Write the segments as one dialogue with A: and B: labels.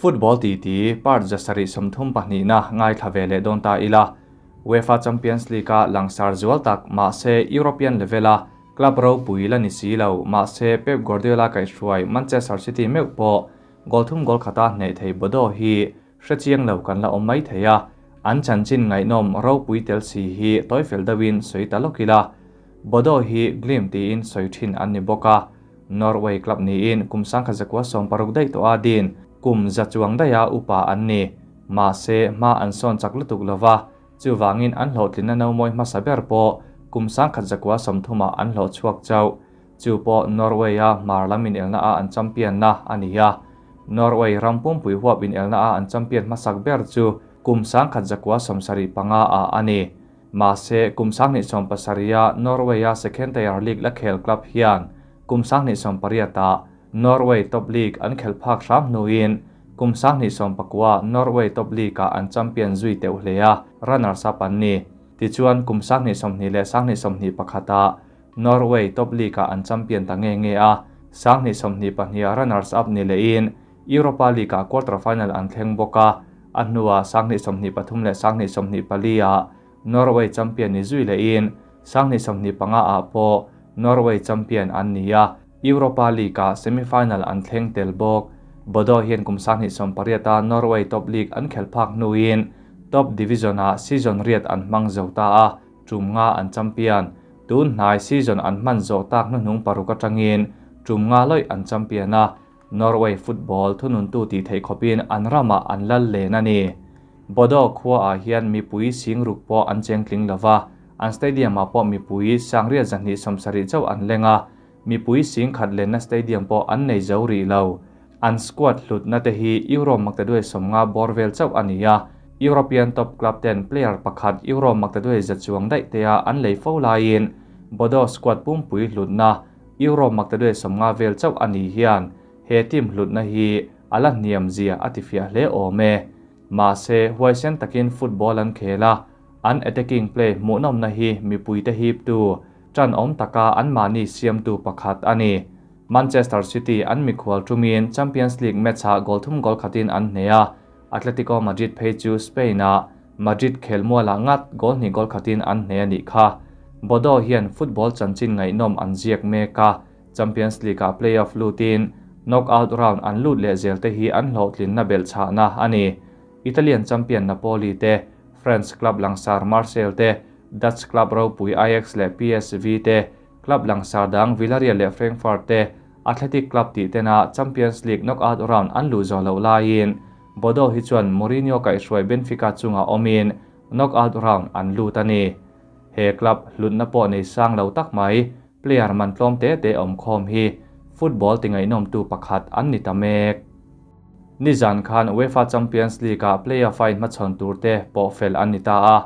A: Football titi part 732na ngaithla ve leh dawn ta ila. UEFA Champions League-a langsar zual tak mahse European level-a club ropui la ni si lo mahse Pep Guardiola kaihhruai Manchester City meuh pawh goal thum goal khata hneh thei Bodo hi hrechiang lo kan la awm mai thei a, an chanchin ngaihnawm ropui tel si hi tawifel deuhin sawi ta lawk ila. Bodo hi Glim tiin sawi thin an ni bawk a, Norway club niin kum 1916 daih tawha din kum za chuang daiha upa an ni. Mahse, hma an sawn chak lutuk lova, chuvangin an hlawhtlinna nomawi hmasa ber pawh kum 1930ah an hlawh chhuak chauh. Chu pawh Norway-a hmar lam inelna a an champion na a ni a. Norway ram pumpui huap inelna a an champion hmasak ber chu kum 1975 ah a ni. Mahse, kum 2017 a Norway-a second tier league la khel club hian kum 2018 ah Norway top league an khelh phak hram hnuin kum 2019 Norway top league ah an champion zui teuh hle a, runners up an ni. Tichuan, kum 2020 leh 2021 ah Norway top league ah an champion ta nge nge a, 2022 ah runners up ni lehin Europa League ah quarter final an thleng bawk a, a hnuah 2023 leh 2024 ah Norway champion ni zui lehin 2025 ah pawh Norway champion an ni a, Europa League ah semi-final an thleng tel bawk. Bodo hian kum 2018 a Norway top league an khelh phak hnuin top division ah season riat an hmang zo ta a, tum nga an champion. Tun hnai season an hman zawh tak hnuhnung paruk atangin tum nga lawih an champion a, Norway football thununtu tih theih khawpin an ramah an lal len a ni. Bodo khuaah hian mipui sing ruk pawh an cheng tling lova, an stadium-ah pawh mipui 1270 chauh an leng a, mipui sing khat lenna stadium pawh an nei zo rih lo. An squad hlutna te hi Euro maktaduai 50 bawr vel chauh a ni a, European top club ten player pakhat Euro maktaduai za chuang daih tea an lei fo laiin Bodo squad pumpui hlutna Euro maktaduai 50 vel chauh a ni hian he team hlutna hi a la hniam zia a tifiah hle awm e. Mahse, huaisen takin football an khel a, an attacking play hmuhnawmna hi mipuite hiptu, tan awm taka anmahni siamtu pakhat a ni. Manchester City an mikhual tumin Champions League match-ah goal thum goal khatin an hneh a, Atletico Madrid phei chu Spain-ah Madrid khelmualah ngat goal hnih goal khatin an hneh a nih kha. Bodo hian football chanchin ngaihnawm an ziak mek a, Champions League-ah play-off lutin knockout round an lut leh zel te hi an hlawhtlinna belhchhahna a ni. Italian champion Napoli te, French club langsar Marseille te, Dutch club ropui Ajax leh PSV te, club langsar dang Villarreal leh Frankfurt te, Athletic Club tih tena Champions League knockout round an luh zawh loh laiin Bodo hi chuan Mourinho kaihhruai Benfica chunga awmin knockout round an lut a ni. He club hlutna pawh nei sang lo tak mai, player man tlawm te te awm khawm hi football ti ngaihnawmtu pakhat an ni ta mek. Nizan khan UEFA Champions League-ah playoff-a inhmachhawn turte pawh fel an ni ta a,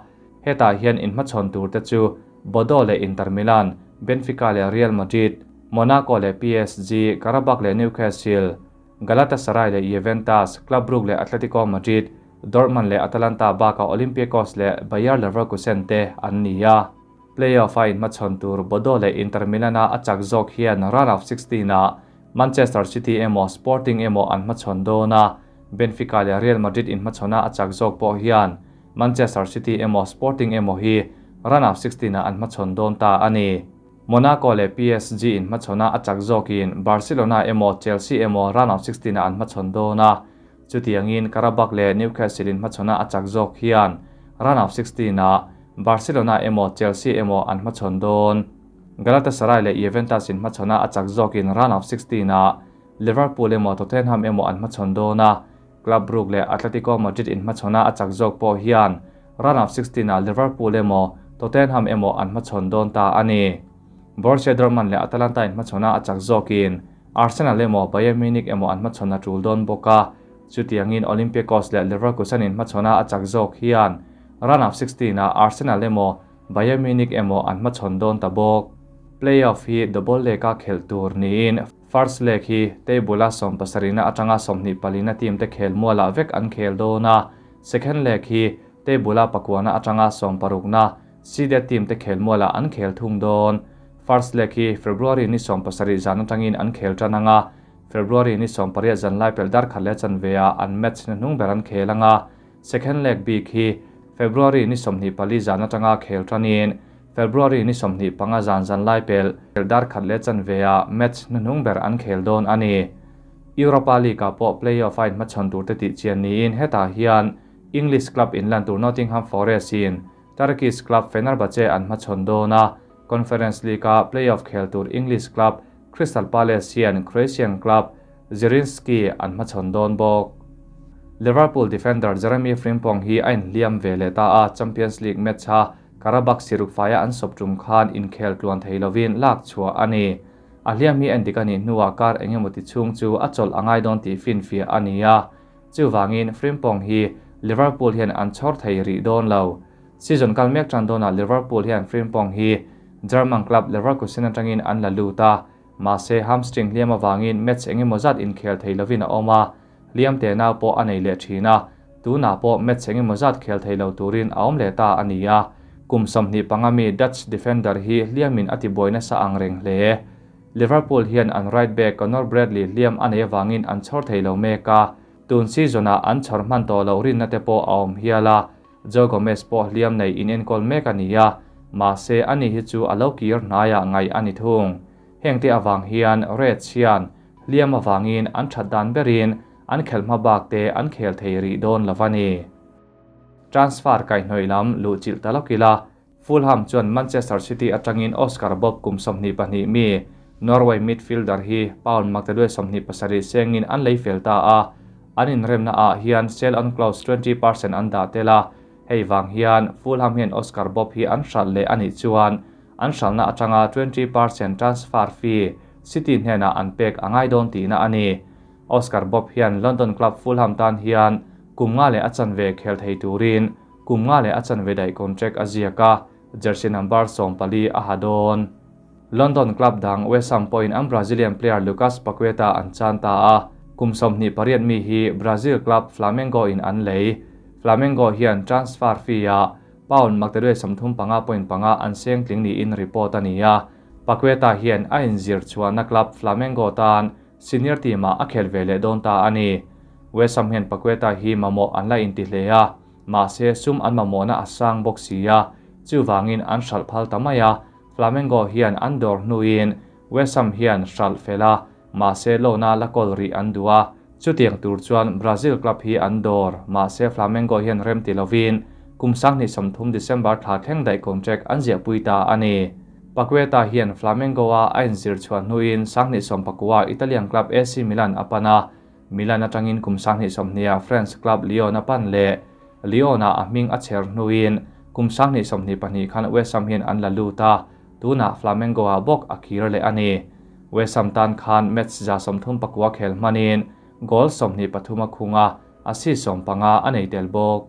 A: hetah hian inhmachhawn turte chu Bodo leh Inter Milan, Benfica leh Real Madrid, Monaco leh PSG, Qarabag leh Newcastle, Galatasaray leh Juventus, Club Brugge leh Atletico Madrid, Dortmund leh Atalanta bakah Olympiacos leh Bayer Leverkusen te an ni a. Playoff-a inhmachhawn tur Bodo leh Inter Milan-a a chak zawk hian round of 16-ah Manchester City emaw Sporting emaw an hmachhawn dawn a, Benfica leh Real Madrid inhmachhawna a chak zawk pawh hian Manchester City emaw Sporting emaw hi round of 16-ah an hmachhawn dawn ta a ni. Monaco leh PSG inhmachhawna a chak zawkin Barcelona emaw Chelsea emaw round of 16-ah an hmachhawn dawn a, chutiangin Qarabag leh Newcastle inhmachhawna a chak zawk hian round of 16-ah Barcelona emaw Chelsea emaw an hmachhawn dawn. Galatasaray leh Juventus inhmachhawna a chak zawkin round of 16-ah Liverpool emaw Tottenham emaw an hmachhawn dawn a, Club Brugge leh Atletico Madrid inhmachhawna a chak zawk pawh hian round of 16-ah Liverpool emaw Tottenham emaw an hmachhawn dawn ta a ni. Borussia Dortmund leh Atalanta inhmachhawna a chak zawkin Arsenal emaw Bayern Munich emaw an hmachhawn a tul dawn bawk a, chutiangin Olympiacos leh Leverkusen inhmachhawna a chak zawk hian round of 16-ah Arsenal emaw Bayern Munich emaw an hmachhawn dawn ta bawk. Playoff hi double leg-a khelh tur niin first leg hi table-a 17na atanga 24na team te khel mualah vek an khel dawn a, second leg hi table-a pakuana atanga 16na seeded team te khel mualah an khel thung dawn. First leg hi February ni 17 zan atangin an khel tan anga, February ni 18 zanlai pel dar khat leh chanve ah an match hnuhnung ber an khel anga, second leg bik hi February ni 24 zan atanga khel tanin February ni 25 zan zanlai pel dar khat leh chanve ah match hnuhnung ber an khel dawn a ni. Europa League ah pawh play-off a inhmachhawn tur te tih chian niin hetah hian English club inlan tur Nottingham Forest in Turkish club Fenerbahce an hmachhawn dawn a, Conference League a play-off khel tur English club Crystal Palace hian Croatian club Zrinjski an hmachhawn dawn bawk. Liverpool defender Jeremy Frimpong hi a inhliam ve leh ta a, Champions League match a Qarabag siruk faia an sawp tum khan inkhel tluan thei lovin lak chhuah a ni. A hliam hi endik a nih hnuah kar engemaw ti chhung chu a chawlh a ngai dawn tih finfiah a ni a, chuvangin Frimpong hi Liverpool hian an chhawr thei rih dawn lo. Season kal mek tan dawnah Liverpool hian Frimpong hi German club Leverkusen atangin an la lut a, mahse hamstring hliam avangin match engemaw zat inkhel thei lovin a awm a, hliam te nau pawh a nei leh thin a, tunah pawh match engemaw zat khel thei lo turin a awm leh ta a ni a. Kum 25 mi Dutch defender hi hliamin a tibuai nasa ang reng hle. Liverpool hian an right back Conor Bradley hliam a nei avangin an chhawr thei lo mek a, tun season-ah an chhawr hman tawh loh rinna te pawh a awm hial a. Joe Gomez pawh hliam nei inenkawl mek a ni a, mahse ani hi chu a lo kir hnaiah ngaih a ni thung. Hengte avang hian Reds hian hliam avangin an that dan berin an khelh hma bak te an khel thei rih dawn lo a ni. Transfer kaihhnawih lam luh chilh ta lawk ila, Fulham chuan Manchester City atangin Oscar Bobb kum 22 mi Norway midfielder hi pound maktaduai 27 sengin an lei fel ta a, an inremna ah hian sell on clause 20% an dah tel a, hei vang hian Fulham hian Oscar Bobb hi an hralh leh a nih chuan an hralhna atanga 20% transfer fee City hnenah an pek a ngai dawn tihna a ni. Oscar Bobb hian London club Fulham tan hian kum nga leh a chanve khel thei turin kum nga leh a chanve daih contract a ziak a, jersey number 14 a ha dawn. London club dang West Ham pawhin an Brazilian player Lucas Paqueta an chan ta a, kum 28 mi hi Brazil club Flamengo in an lei. Flamengo hian transfer fee ah pound maktaduai 35.5 an seng tling niin report a ni a, Paqueta hian a inzir chhuahna club Flamengo tan senior team ah a khel ve leh dawn ta a ni. West Ham hian Paqueta hi mamawh an la inti hle a, mahse sum an mamawhna a sang bawk si a, chuvangin an hralh phal ta mai a, Flamengo hian an dawr hnuin West Ham hian hralh fel a, mahse loan-a la kawl rih an duh a, chutiang tur chuan Brazil club hi an dawr, mahse Flamengo hian rem ti lovin kum 2030 December thla thleng daih contract an ziahpui ta a ni. Paqueta hian Flamengo-a a inzir chhuah hnuin 2019 Italian club AC Milan a pan a, Milan atangin kum 2020 French club Lyon a pan leh. Lyon-a a hming a chher hnuin kum 2022 khan West Ham hian an la lut a, tunah Flamengo-a bawk a kir leh a ni. West Ham tan khan match 139 khel hmanin goal 23 a khung a, assist 15 a nei tel bawk.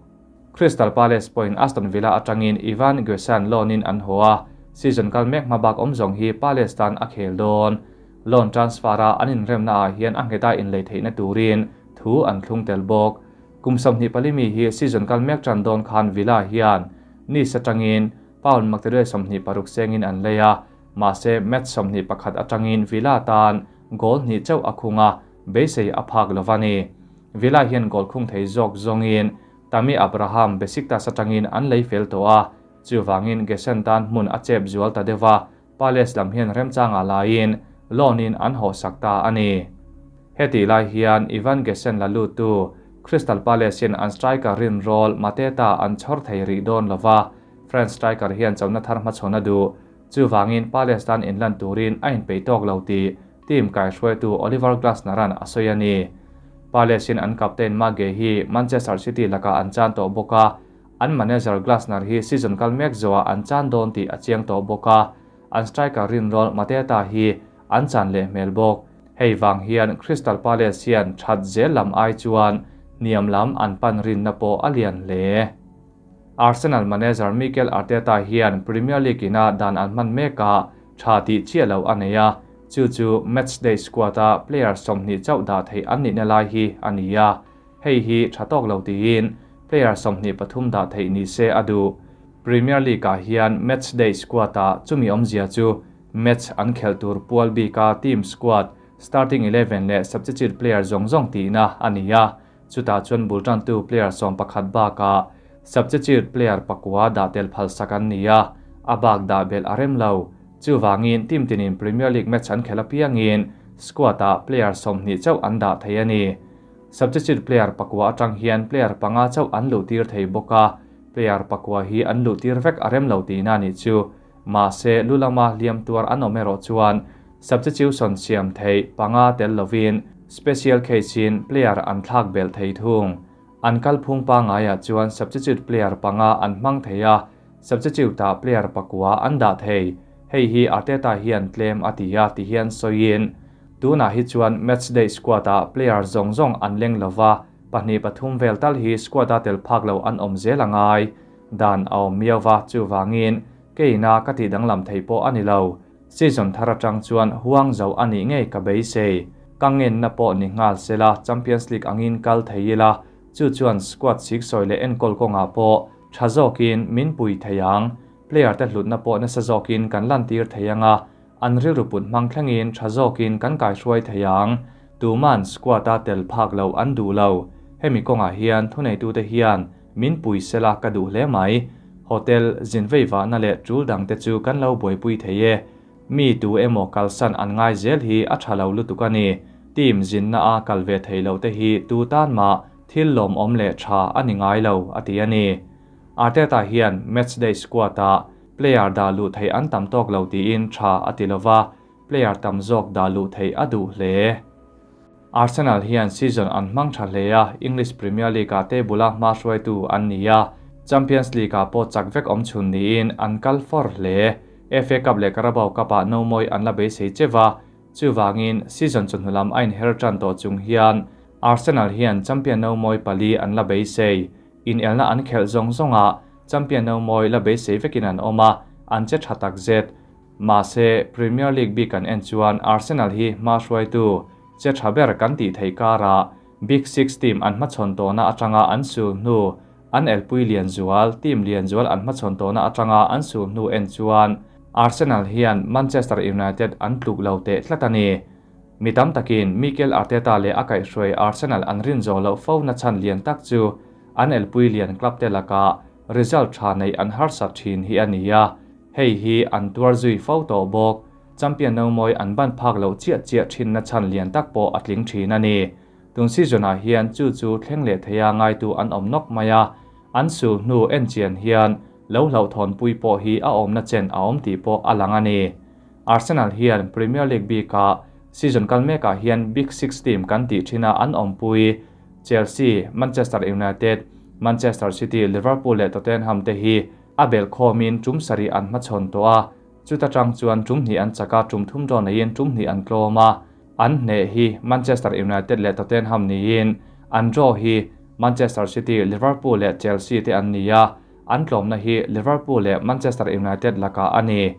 A: Crystal Palace pawhin Aston Villa atangin Ivan Guessand loan-in an haw a, season kal mek hma bak awm zawng hi Palace tan a khel dawn. Loan transfer-a an inremna ah hian a ngheta inlei theihna turin thu an thlung tel bawk. Kum 24 mi hi season kal mek tan dawn khan Villa hian Nice atangin pound maktaduai 26 sengin an lei a, mahse match 21 atangin Villa tan goal hnih chauh a khung a, beisei a phak lo a ni. Villa hian goal khung thei zawk zawngin Tammy Abraham Besiktas atangin an lei fel tawh a, chuvangin Guessand tan hmun a chep zual ta deuh a, Palace lam hian remchanga laiin loan-in an haw sak ta a ni. Heti lai hian Ivan Guessand la lut tu Crystal Palace hian an striker rin roll Mateta an chhawr thei rih dawn lova, French striker hian chona thar hmachhawn a duh. Chuvangin Palace tan inlan turin a inpeih tawk lo tih team kaihruaitu Oliver Glasner-a'n a sawi a ni. Palace hian an captain Mage hi Manchester City lakah an chan tawh bawk a, an manager Glasner hi season kal mek zawhah an chan dawn tih a chiang tawh bawk a, an striker rin roll Mateta hi an chan leh hmel bawk. Hei vang hian Crystal Palace hian that zel lam ai chuan hniam lam an pan rinna pawh a lian hle. Arsenal manager Mikel Arteta hian Premier League ina dan an hman mek a, tha tih chiah lo a nei a, chu chu matchday squad-a player 20 chauh dah theih an nihna lai hi a ni a, hei hi tha tawk lo tiin player 23 dah theih ni se a duh. Premier League-ah hian matchday squad-a chumi awmzia chu match an khel tur pual bika team squad Starting 11 leh substitute player zawng zawng tihna a ni a, chutah chuan bul tantu player 11 bakah substitute player pakua dah tel phalsak an ni a, a bak dah belh a rem lo. Chuvangin team tinin Premier League match an khel apiangin squad-ah player 20 chauh an dah thei a ni. Substitute player pakua atang hian player panga chauh an luh tir thei bawk a, player pakua hi an luh tir vek a rem lo tihna nih chu. Mahse lulama hliam tuar an awm erawh chuan substitution siam thei panga tel lovin special case in player an thlak belh thei thung. An kalphung pangaiah chuan substitute player panga an hmang thei a, substitute ah player pakua an dah thei. Hei hi Arteta hian tlem a ti a ti hian sawiin tunah hi chuan match day squad ah player zawng zawng an leng lova, pahnih pathum vel tal hi squad a tel phak lo an awm zel angai. Dan a awm miauva chuvangin keina ka ti danglam thei pawh ani lo. Season thar atang chuan huang zo ani ngei ka beisei. Ka ngen na pawh ni nghal sela Champions League angin kal thei ila, chu chuan squad sik sawi leh enkawl kawngah pawh tha zawkin min pui thei ang. Player te hlutna pawh nasa zawkin kan lan tir thei anga, an rilru put hmang thlengin tha zawkin kan kai hruai thei ang. Tuman squad a tel phak lo an duh lo. Hemi kawngah hian thuneitu te hian min pui sela ka duh hle mai. Hotel zinveiva na leh tul dang te chu kan lo buaipui thei e. Mi tu emaw kalsan an ngai zel hi a tha lo lutuk ani. Team zinna a kal ve thei lo te hi tu tan ma thil lawm awm leh tha ani ngai lo a ti ani. Arteta hian match day squad a player dah luh thei an tam tawk lo tiin tha a ti lova, player tam zawk dah luh thei a duh hle. Arsenal hian season an hmang tha hle a, English Premier League a table a hma hruaitu an ni a, Champions League a pawh chak vek awm chhun niin an kal for hle. FA Cup leh Carabao Cup ah no mawi an la beisei chewa, chuvangin season chawhnu lam a inher tan tawh chung hian Arsenal hian champion no mawi pali an la beisei. In elna an khelh zawng zawnga champion no mawi la beisei vekin an awm a, an che tha tak zet. Mahse Premier League bik an en chuan Arsenal hi hma hruaitu che tha ber kan tih thei kara Big Six team an hmachhawn tawhna atanga an sul hnu an elpui lian zual team lian zual an hmachhawn tawhna atanga an sul hnu en chuan Arsenal hian Manchester United an tluk lo teh tlat ani. Mi tam takin Mikel Arteta leh a kaihhruai Arsenal an rin zo lo fo na chan lian tak chu an elpui lian club te laka result tha nei an harsat thin hi ani a. Hei hi an tuar zui fo tawh bawk. Champion no mawi an ban phak lo chiah chiah thin na chan lian tak pawh a tling thin ani. Tun season ah hian chu chu thleng leh theia ngai tu an awm nawk mai a, an sul hnu en chian hian lo hlauh thawn pui pawh hi a awm na chen a awm tih pawh a lang ani. Arsenal hian Premier League bikah season kal mekah hian Big Six team kan tih thina an awm pui Chelsea, Manchester United, Manchester City, Liverpool leh Tottenham te hi a bel khawmin tum sarih an hmachhawn tawh a, chuta tang chuan tum hnih an chak a, tum thum dawn neiin tum hnih an tlawm a. An hne hi Manchester United leh Tottenham niin an draw hi Manchester City, Liverpool leh Chelsea te an ni a, an tlawmna hi Liverpool leh Manchester United lakah a ni.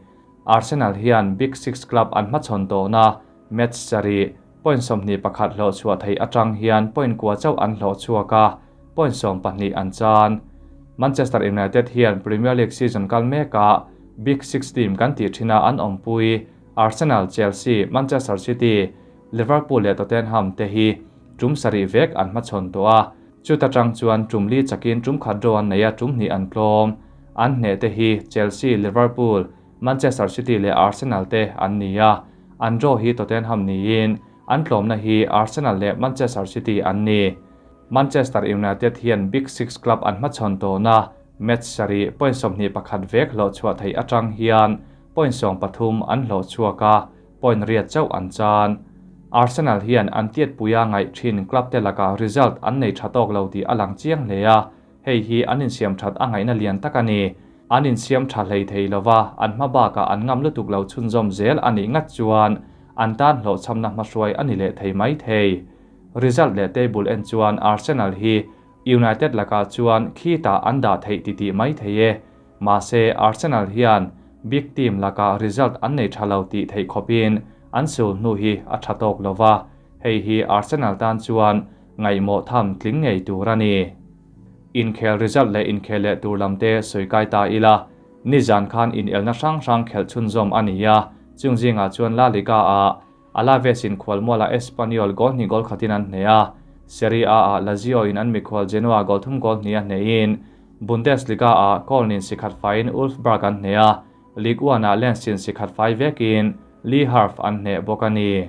A: Arsenal hian Big Six club an hmachhawn tawhna match sarih point 21 hlawh chhuah thei atang hian point kua chauh an hlawh chhuak a, point 12 an chan. Manchester United hian Premier League season kal mekah Big Six team kan tih thina an awm pui Arsenal, Chelsea, Manchester City, Liverpool leh Tottenham te hi tum sarih vek an hmachhawn tawh a, chuta tang chuan tum li chakin tum khat draw an nei a, tum hnih an tlawm. An hne te hi Chelsea, Liverpool, Manchester City leh Arsenal te an ni a, an draw hi Tottenham niin an tlawmna hi Arsenal leh Manchester City an ni. Manchester United hian Big Six club an hmachhawn tawhna match sarih point 21 vek hlawh chhuah thei atang hian point 13 an hlawh chhuak a, point riat chauh an chan. Arsenal hian an tiat puia ngaih thin club te laka result an nei tha tawk lo tih a lang chiang hle a, hei hi an insiam that a ngaihna lian tak ani. An insiam tha hlei thei lova, an hma bakah an ngam lutuk lo chhunzawm zel ani ngat chuan an tan hlawh chhamna hmahruai ani leh thei mai thei. Result leh table en chuan Arsenal hi United lakah chuan khita an dah theih ti tih mai thei e. Mahse Arsenal hian big team laka result an nei tha lo tih theih khawpin an sul hnu hi a tha tawk lova, hei hi Arsenal tan chuan ngaihmawh tham tling ngei tur ani. Inkhel result leh inkhel leh tur lam te sawi kai ta ila, nizan khan in elna hrang hrang khelh chhunzawm ani a, chung zingah chuan La Liga a. Alaves in khualmualah Espanyol goal hnih goal khatin an hneh a, Serie A ah Lazio in an mikhual Genoa goal thum goal hnih a hnehin Bundesliga ah Köln in sikhat faiin Wolfsburg an hneh a, Ligue 1 ah Lens in sikhat fai vekin Le Havre an hneh bawk a ni.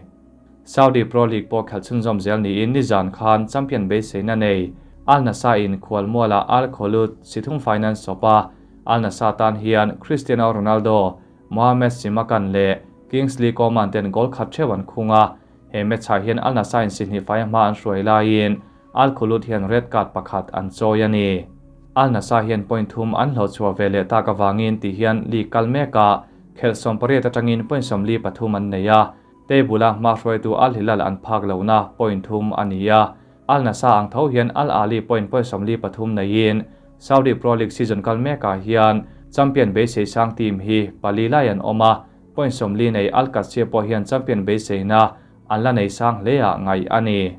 A: Saudi Pro League pawh khelh chhunzawm zel niin nizan khan champion beiseina nei Al Nassr in khualmualah Al Kholood sithum finance sawp a, Al Nassr tan hian Cristiano Ronaldo, Mohamed Simakan leh Kingsley Coman ten goal khat theuh an khung a, he match ah hian Al Nassr in sihnih faia hma an hruai laiin Al Kholood hian red card pakhat an chawi a ni. Al Nassr hian point thum an hlawh chhuah ve leh tak avangin ti hian league kal mekah khelh 18 atangin point 43 an nei a, table a hma hruaitu Al Hilal an phak lohna point thum a ni a. Al Nassr ang tho hian Al Ahly point point 43 neiin Saudi Pro League season kal mekah hian champion beisei sang team hi pali lai an awm a, point 40 nei Al Qadsiah pawh hian champion beiseina an la nei sang hle ah ngaih a ni.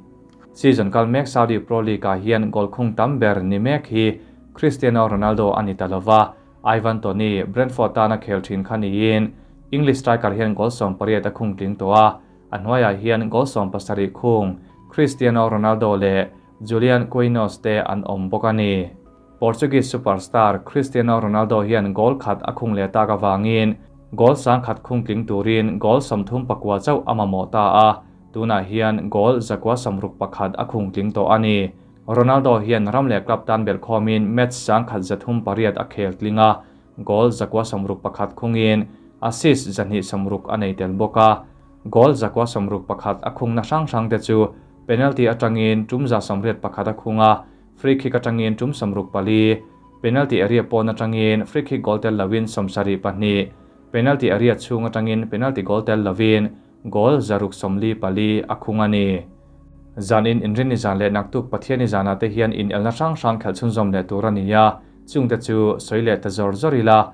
A: Season kal mek Saudi Pro League ah hian goal khung tam ber ni mek hi Cristiano Ronaldo a ni ta lova, Ivan Toney, Brentford tana khel thin kha niin English striker hian goal 18 a khung tling tawh a, a hnuaiah hian goal 17 khung Cristiano Ronaldo leh Julian Quinones te an awm bawk a ni. Portuguese superstar Cristiano Ronaldo hian goal khat a khung leh tak avangin goal 10,000 khung tling turin goal 39 chauh a mamawh ta a, tunah hian goal 161 a khung tling tawh a ni. Ronaldo hian ram leh club tan belh khawmin match 1,108 a khel tling a, goal 161 khungin assist 260 a nei tel bawk a. Goal 161 a khung na hrang hrang te chu penalty atangin tum 181 a khung a, free kick atangin tum 64, penalty area pawn atangin free kick goal tel lovin 72, penalty area chhung atangin penalty goal tel lovin goal 644 a khung a ni. Zan in inrin ni zan leh naktuk Pathian ni zanah te hian in elna hrang hrang khelh chhunzawm leh tur a ni a, chung te chu sawi leh ta zawr zawr ila.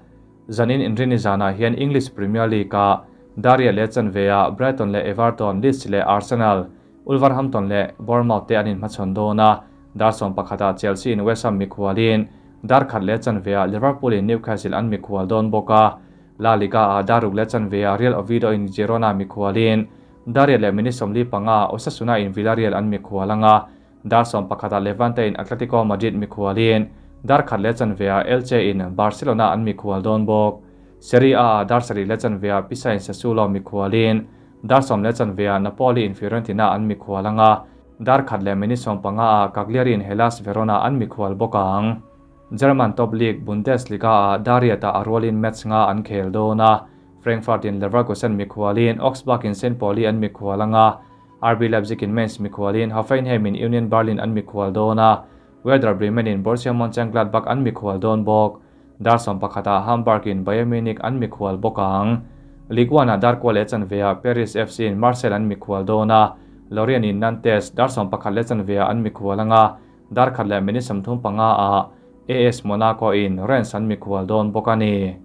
A: Zan in inrin ni zanah hian English Premier League ah Daria leh Chanve-ah Brighton leh Everton, Leeds leh Arsenal, Wolverhampton leh Bournemouth te an inhmachhawn dawn a, dar 11 ah Chelsea in West Ham mikhualin dar khat leh chanve-ah Liverpool in Newcastle an mikhual dawn bawk a, La Liga ah dar ruk leh chanve-ah Real Oviedo in Girona mikhualin Daria leh minute 45 Osasuna in Villarreal an mikhual anga, dar 11 ah Levante in Atletico Madrid mikhualin dar khat leh chanve-ah Elche in Barcelona an mikhual dawn bawk. Serie A ah dar sarih leh chanve-ah Pisa in Sassuolo mikhualin dar 10 leh chanve-ah Napoli in Fiorentina an mikhual anga, dar khat leh minute 15 ah Cagliari in Hellas Verona an mikhual bawk ang. German top league Bundesliga ah Daria ta a rualin match nga an khel dawn a, Frankfurt in Leverkusen mikhualin Augsburg in St Pauli an mikhual anga, RB Leipzig in Mainz mikhualin Hoffenheim in Union Berlin an mikhual dawn a, Werder Bremen in Borussia Mönchengladbach an mikhual dawn bawk. Dar 11 ah Hamburg in Bayern Munich an mikhual bawk ang. Ligue 1 ah dar kua leh chanve ah Paris FC in Marseille an mikhual dawn a, Lorient in Nantes dar 11 leh chanve ah an mikhual anga, dar khat leh minute 35 ah AS Monaco in Rennes an mikhual dawn bawk a ni.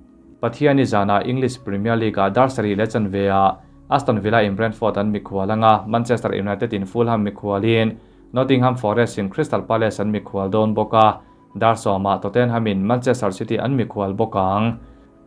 A: Pathian ni zanah English Premier League ah dar sarih leh chanve ah Aston Villa in Brentford an mikhual anga, Manchester United in Fulham mikhualin Nottingham Forest in Crystal Palace an mikhual dawn bawk a, dar 10 ah Tottenham in Manchester City an mikhual bawk ang.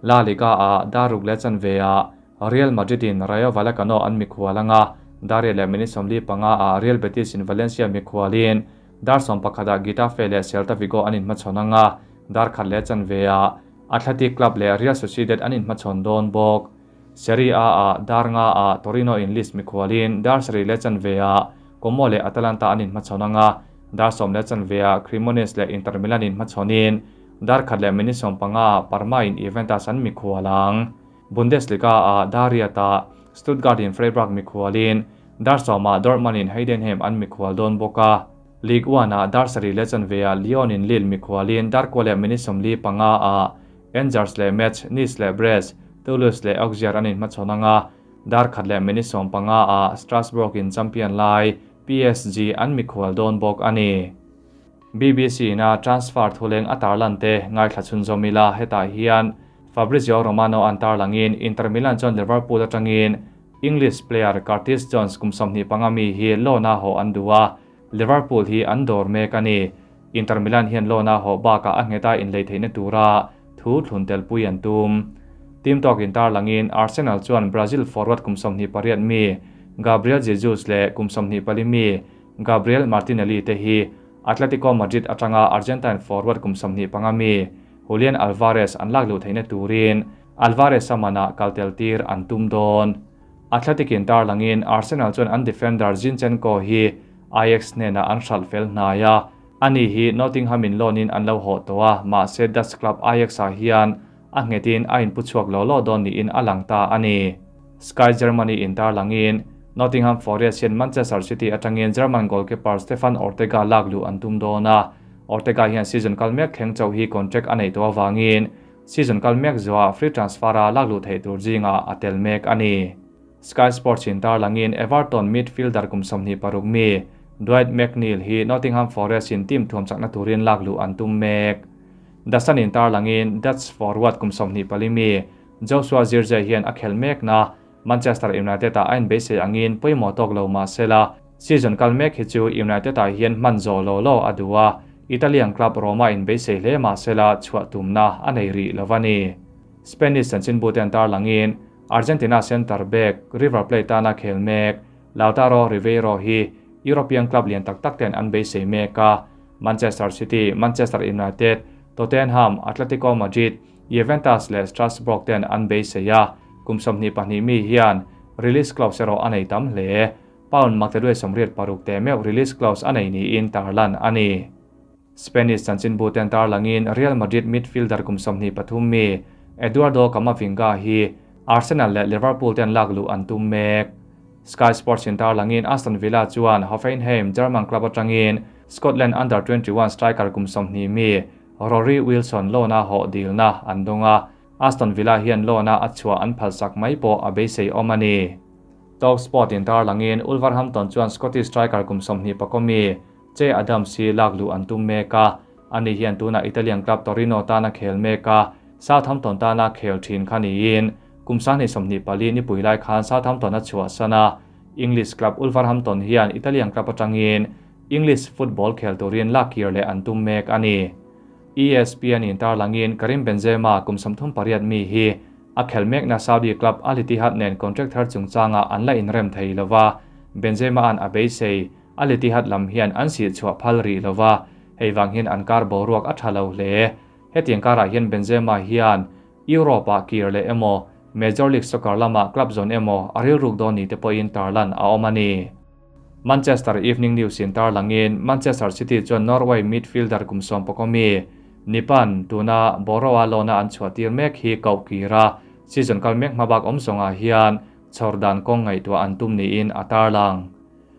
A: La Liga ah dar ruk leh chanve ah Real Madrid in Rayo Vallecano an mikhual anga, dar riat leh minute 45 ah Real Betis in Valencia mikhualin dar 11 ah Getafe leh Celta Vigo an inhmachhawn anga, dar khat leh chanve ah Athletic Club leh Real Sociedad an inhmachhawn dawn bawk. Serie A ah dar nga ah Torino in Leeds mikhualin dar sarih leh chanve ah Como leh Atalanta an inhmachhawn anga, dar 10 leh chanve ah Cremonese leh Inter Milan inhmachhawnin dar khat leh minute 15 ah Parma in Juventus an mikhual ang. Bundesliga ah dar riat ah Stuttgart in Freiburg mikhualin dar 10 ah Dortmund in Heidenheim an mikhual dawn bawk a. Ligue 1 ah dar sarih leh chanve ah Lyon in Lille mikhualin dar kua leh minute 45 ah Angers leh Metz, Nice leh Brest, Toulouse leh Auxerre an inhmachhawn anga, dar khat leh minute 15 ah Strasbourg in champion lai PSG an mikhual dawn bawk a ni. BBC na transfer thuleng a tarlan te ngaithla chhunzawm ila, hetah hian Fabrizio Romano an tarlangin Inter Milan chuan Liverpool atangin English player Curtis Jones kum 25 mi hi loan a haw an duh a, Liverpool hi an dawr mek a ni. Inter Milan hian loan a haw bakah a ngheta inlei theihna tura thu thlun tel pui an tum. Team talk in tarlangin Arsenal chuan Brazil forward kum 28 mi Gabriel Jesus leh kum 24 mi Gabriel Martinelli te hi Atletico Madrid atanga Argentine forward kum 25 mi Julian Alvarez an lak luh theihna turin Alvarez a manah kal tel tir an tum dawn. Athletic in tarlangin Arsenal chuan an defender Zinchenko hi Ajax hnenah an hralh fel hnai a, ani hi Nottingham in loan in an lo hawh tawh a, mahse Dutch club Ajax ah hian a nghetin a inpu chhuak lo lo dawn niin a lang ta a ni. Sky Germany in tarlangin Nottingham Forest hian Manchester City atangin German goalkeeper Stefan Ortega lak luh an tum dawn a, Ortega hian season kal mek thleng chauh hi contract a neih tawh avangin season kal mek zuah free transfer a lak luh theih tur zingah a tel mek a ni. Sky Sports in tarlangin Everton midfielder kum 26 mi Dwight McNeil hi Nottingham Forest in team thuam chakna turin lak luh an tum mek. The Sun in tarlangin Dutch forward kum 24 mi Joshua Zirkzee hian a khel mek na Manchester United ah a inbeisei angin pawimawh tawk lo mahsela season kal mek hi chu United ah hian hman zawh lo lo a duh a, Italian club Roma inbeisei hle mahsela chhuah tumna a nei rih lo a ni. Spanish chanchinbu te an tarlangin Argentina centre back River Plate tana khel mek Lautaro Riveiro hi European club lian tak tak ten an beisei mek a, Manchester City, Manchester United, Tottenham, Atletico Madrid, Juventus leh Strasbourg ten an beisei a, kum 22 mi hian release clause erawh a nei tam hle. Pound maktaduai 86 te meuh release clause a nei niin tarlan a ni. Spanish chanchinbu ten tarlangin Real Madrid midfielder kum 23 mi Eduardo Camavinga hi Arsenal leh Liverpool ten lak luh an tum mek. Sky Sports in tarlangin Aston Villa chuan Hoffenheim German club atangin Scotland under 21 striker kum 20 mi Rory Wilson loan a hawh dilna an dawng a, Aston Villa hian loan a a chhuah an phalsak mai pawh a beisei awm a ni. Talk Sport in tarlangin Wolverhampton chuan Scottish striker kum 24 mi Che Adams hi lak luh an tum mek a, ani hian tuna Italian club Torino tana khel mek a, Southampton tana khel thin kha niin kum 24 ni pui lai khan Southampton a chhuah sana. English club Wolverhampton hian Italian club atangin English football khel turin lak kir leh an tum mek a ni. ESPN in tarlangin Karim Benzema kum 38 mi hi a khel mek na Saudi club Al Ittihad nen contract thar chungchanga an la inrem thei lova, Benzema an a beisei Al Ittihad lam hian an sih chhuah phal rih lova, hei wang hian an kar boruak a tha lo hle. Hetiang karah hian Benzema hian Europe ah kir leh emaw, Major League Soccer lama club zawn emaw a rilruk dawn ni te pawhin tarlan a awm a ni. Manchester Evening News in tarlangin Manchester City chuan Norway midfielder kum 11 mi Nipan tuna Boroa loan-a an chhuah tir mek hi koh kira, season kal mek hmabak awm zawnga hian chhawrdan kawng ngaihtuah an tum niin a tarlang.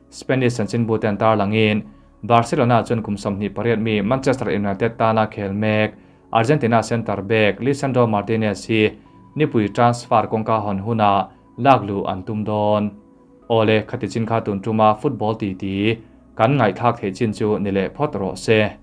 A: Spanish chanchinbu te an tarlangin Barcelona chuan kum 28 mi Manchester United tana khel mek Argentina centre back Lisandro Martinez hi nipui transfer kawngka hawn huna lak luh an tum dawn. Ole khati chin kha tun tuma football ti ti kan ngaithak thei chin chu ni leh phawt rawh se.